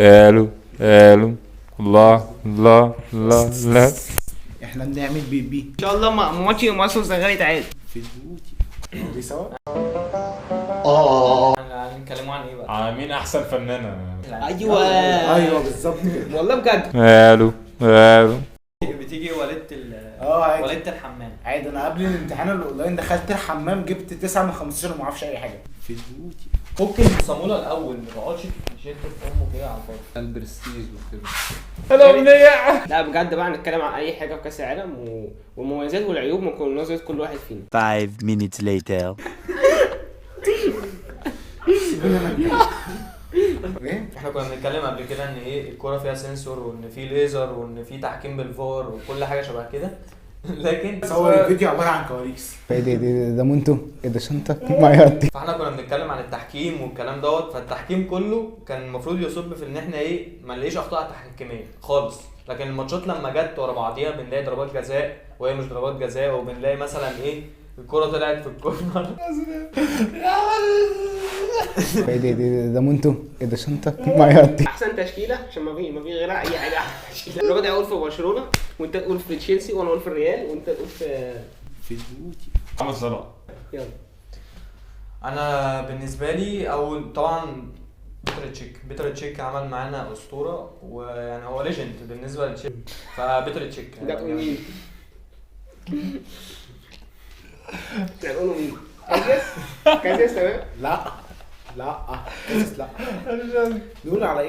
الو الو، الله الله الله. لا، احنا بنعمل بيبي ان شاء الله ماتش مصر والسنغال يتعاد. في جيبوتي دي سوا. هنتكلموا عن ايه بقى؟ مين احسن فنانة؟ ايوه. ايوه بالظبط كده. والله بجد. الو الو. بتيجي وليدة اه عادي. وليدة الحمام. عادي، انا قبل الامتحان الاونلاين دخلت الحمام جبت 9 من 15 وما اعرفش اي حاجة في جيبوتي. فك الصاموله الاول، ما تقعدش تشد في امه كده على الفاضي. البرستيج وكده. الامنية. لا بجد بقى هنتكلم عن اي حاجة في كاس العالم والمميزات والعيوب من نظره كل واحد فينا. 5 minutes later. ايه؟ احنا كنا بنتكلم قبل كده ان ايه الكورة فيها sensor وان في ليزر وان في تحكيم بالفار وكل حاجة شبه كده، لكن صور الفيديو عبارة عن كواليس. ايه ده ده ده مونتو، ايه ده شنطه معيط. فاحنا كنا بنتكلم عن التحكيم والكلام دوت، فالتحكيم كله كان المفروض يصب في ان احنا ايه ما نلاقيش اخطاء تحكيميه خالص، لكن الماتشات لما جت ورا بعضيها بنلاقي ضربات جزاء وهي مش ضربات جزاء، وبنلاقي مثلا ايه الكرة طلعت في ال corner. ايه ده ده ده مونتو، ايه ده شنطه معيط. احسن تشكيله عشان ما في غيرها اي حاجة. احسن تشكيله الراجل ده يقول في برشلونة وانت تقول في تشيلسي وانا اقول في الريال وانت تقول في في جيبوتي. محمد صلاح. يلا. انا بالنسبة لي اول طبعا بيتر تشيك، بيتر تشيك عمل معانا اسطورة، ويعني هو legend بالنسبة لتشيك، فبيتر تشيك. ده تقول مين؟ هنقوله مين؟ كازياس؟ كازياس تمام؟ لا لا، لا، نقول على ايه؟